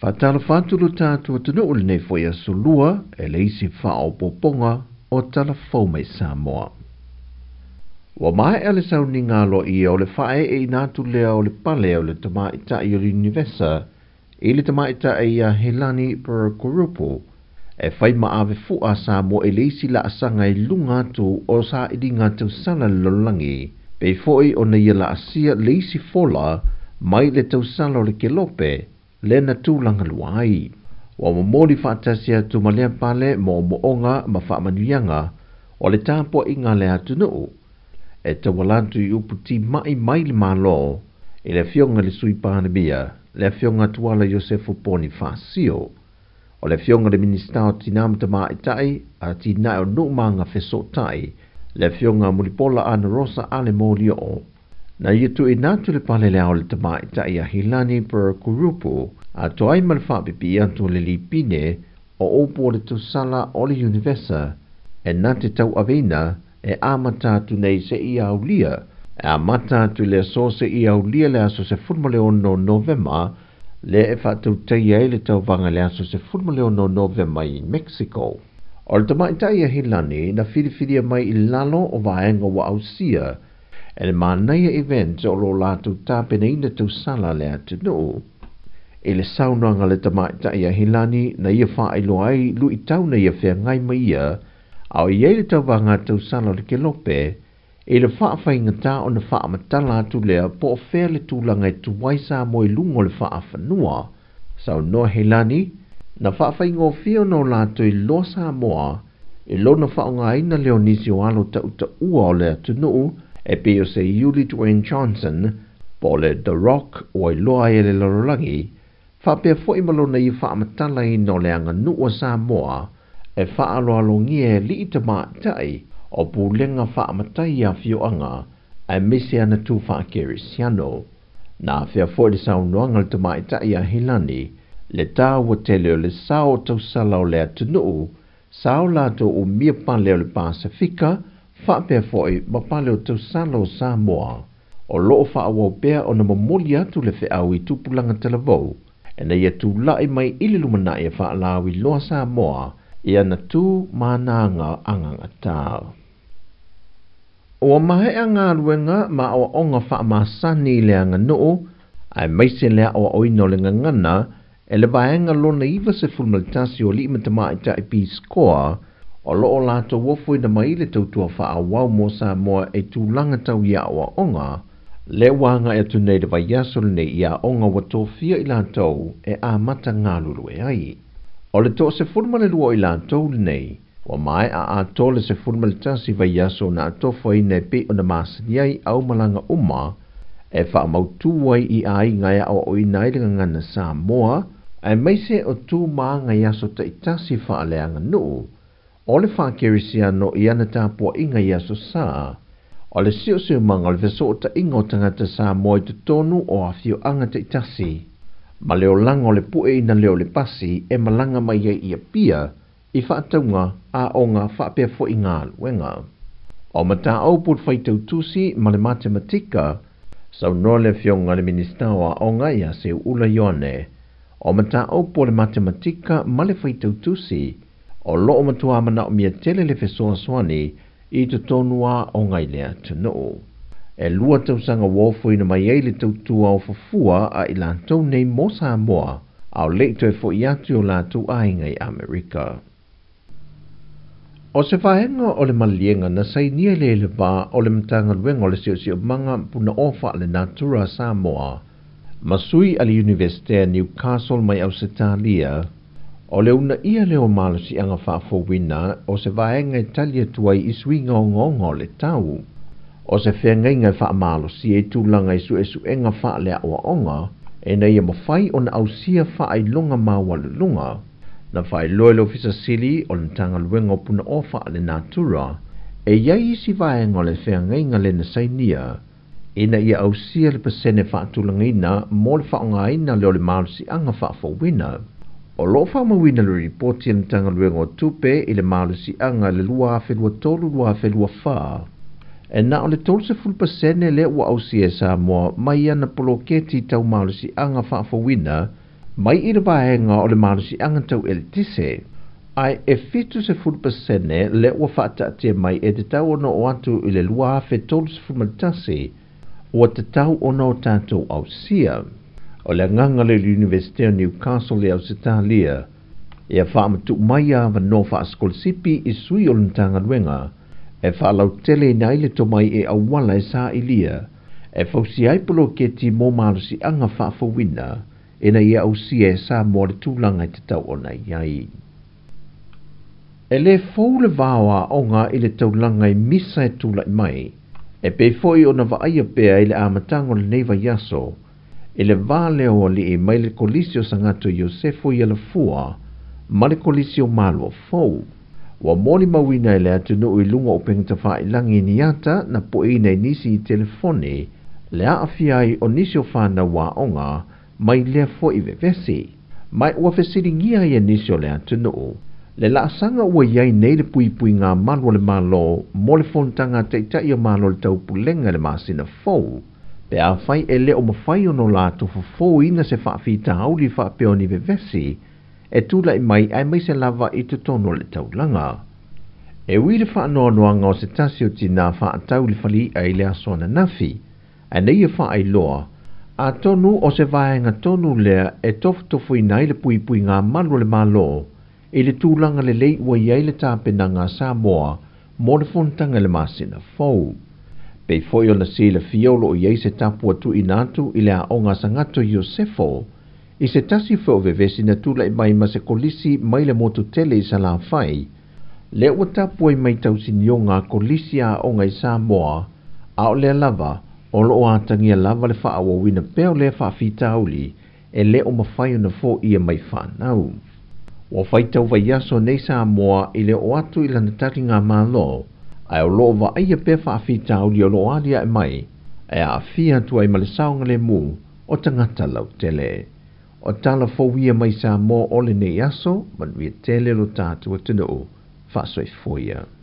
Faatalofa atu lo tatou atunuu i lenei foi aso Lua e le isi faaopoopoga o Tala Fou mai Samoa. Ua maea le sauniga aloaia o le faaeeina atu lea o le pale o le tamaitai o le Univesa i le tamaitai ia Helani Burke-Kuruppu e fai ma ave fua Samoa i le isi laasaga i luga atu o sailiga tausala le lalolagi, pei foi ona ia laasia le isi fola mai le tausala o le Kelope le na tulaga lua ai. Ua momoli faatasi atu ma lea pale moomooga ma faamanuiaga o le tapuaiga a le atunuu e tauala atu i upu timai mai le Malo i le afioga i le Sui Palemia, le afioga Tuala Iosefo Ponifasio, o le afioga i le Minisita o Tina ma Tamaitai, Atinae o Nuu ma Agafesootai, le afioga Mulipola Anarosa Ale Molioo. Na ia tuuina atu le pale le ao le tamaitai a Helani Burke-Kuruppu atoa ai ma le faapipii atu o le lipine o upu o le tausala o le Univesa e na te tauaveina e amata atu nei seia aulia e amata atu i le aso seia aulia le aso 16 Novema le e faatautaia ai le tauvaga i le aso 16 Novema i Mexico. O le tamaitai a Helani na filifilia mai i lalo o vaega ua ausia e le manaia event o lo latou tapenaina tausala le atunuu. I le saunoaga a le tamaitai a Helani na ia faailoa ai luitau na ia feagai ma ia a o i ai le tauvaga a tausala o le Kelope i le faafaigata ona faamatala atu lea po o fea le tulaga e tuai Samoa i luga o le faafanua. Saunoa Helani, na faafaigofie ona o latou iloa Samoa i lona faaaogaina lea o nisi o alo tautaua o le atunuu e pei o se Iuli Dwayne Johnson po o le The Rock ua iloa ai e le lalolagi, faapea foi ma lona ia faamatalaina o le aganuu a Samoa e faaaloalogia e alii tamaitai o pulega faamatai i afioaga aemaise ana tu faakerisiano. Na afea foi le saunoaga a le tamaitai a Helani le taua tele o le sao o tausala o le atunuu sa o latou umia pale o le Pasefika faapea foi ma pale o tausala o Samoa o loo faaauau pea ona momoli atu le feau i tupulaga talavou ina ia tulai mai i le lumanai e faalauiloa Samoa i ana tu ma ana aga agagatā. Ua maea galuega ma aoaoga faamasani i le aganuu aemaise le aoaoina o le gagana e le vaega lona 91 o alii ma tamaitai Peace Corps o loo latou ofoina mai le tautua faaauau mo Samoa e tulaga tau i aoaoga lea ua agai atu nei i le vaiaso lenei i aoga ua tofia i latou e amata galulue ai. O le 12 o i latou lenei ua maea atoa le 11 vaiaso na atofaina e pei ona masani ai aumalaga uma e faamautu ai i aiga e aoaoina ai le gagana Samoa aemaise o tu ma aga i aso taitasi faaleaganuu o le faakerisiano i ana tapuaiga i aso Sa. O le siosiomaga o le fesootaiga o tagata Samoa i totonu o afioaga taitasi ma le olaga o le pueina lea o le pasi e malaga mai ai i Apia i faatauga aoga faapea foi galuega. O mataupu le faitautusi ma le matematika, saunoa le afioga i le Minisita o Aoga ia Seuula Ioane, o mataupu o le matematika ma le faitautusi o loo matua manaomia tele le fesoasoani i totonu aoga i le atunuu. E 2 tausaga ua ofoina mai ai le tautua o fafua a i latou nei mo Samoa, a o le i toe foi atu i o latou aiga i Amerika. O se vaega o le maliega na sainia i le leva o le Matagaluega o le Siosiomaga Punaoa Faalenatura a Samoa ma sui a le Universite a Newcastle mai Ausetalia, o le uunaia lea o malosiaga faafouina o se vaega e tali atu ai i suiga ogaoga o le tau. O se feagaiga e faamalosia i tulaga i suesuega faaleaoaoga ina ia mafai ona ausia faailoga maualuluga. Na faailoa e le Ofisa Sili o le Matagaluega o Punaoa Faalenatura e i ai isi vaega o le feagaiga le na sainia ina ia ausia le pasene faatulagaina mo le faaaogaina lea o le malosiaga faafouina. O loo faamauina le ripoti a le Matagaluega o Tupe i le malosiaga i le 2023/2024 e na o le 30% lea ua ausia e Samoa mai ana poloketi tau malosiaga faafouina mai i le vaega o le malosiaga tau eletise, ae e 70% lea ua faataatia mai e tatau ona oo atu i le 2031 ua tatau ona o tatou ausia. O le agaga lea i le Iunivesite o Newcastle i Ausetalia ia faamatuu mai avanoa faasikolasipi i sui o le Matagaluega e faalauteleina ai le tomai e auala e sailia e fausia ai poloketi mo malosiaga faafouina ina ia ausia e Samoa le tulaga e tatau ona i ai. E lē fou le va o aoga i le taulaga i misa e tula'i mai, e pei foi ona vaaia pea i le amataga o lenei vaiaso, i le va lea o alii mai le Kolisi o Sagato Iosefo i Alafua ma le Kolisi o Maluafou. Ua molimauina e le atunuu i luga o upegatafailagi ni ata na poeina i nisi i telefoni le aafia ai o nisi o fanau aoga mai lea foi vevesi. Ma ua fesiligia ai e nisi o le atunuu le laasaga ua i ai nei le puipuiga malu o le Malo mo le fonotaga a Taitai o Malo o le Taupulega i le masina fou, pe afai e le o mafai ona latou fofōina se faafitauli faapea o ni vevesi e tula'i mai aemaise lava i totonu o le taulaga. E ui i le faanoanoaga o se tasi o tinā faatau i le falii'a i le aso ananafi, ae na ia faailoa, atonu o se vaega tonu lea e tofotofoina ai le puipuiga malu o le Malo i le tulaga lelei ua i ai le tapenaga a Samoa mo le fonotaga i le masina fou. Pei foi ona silafia o lo o i ai se tapu ua tuuina atu i le aoga a Sagato Iosefo i se tasi foi o vevesi na tula'i mai ma se kolisi mai le motu tele i Salafai, lea ua tapu ai mai tausinioga a kolisi aoga i Samoa, a o lea lava o lo o atagia lava le faaauauina pea o lea faafitauli e le o mafai ona foia mai fanau. Ua faitau vaiaso nei Samoa i le oo atu i lana taligamalo, ae o lo o vaaia pea faafitauli o lo o aliae mai e aafia atu ai ma le saogalemu o tagata lautele. O tala fou ia mai Samoa o lenei aso, manuia tele lo tatou atunuu. Faasoifua ia.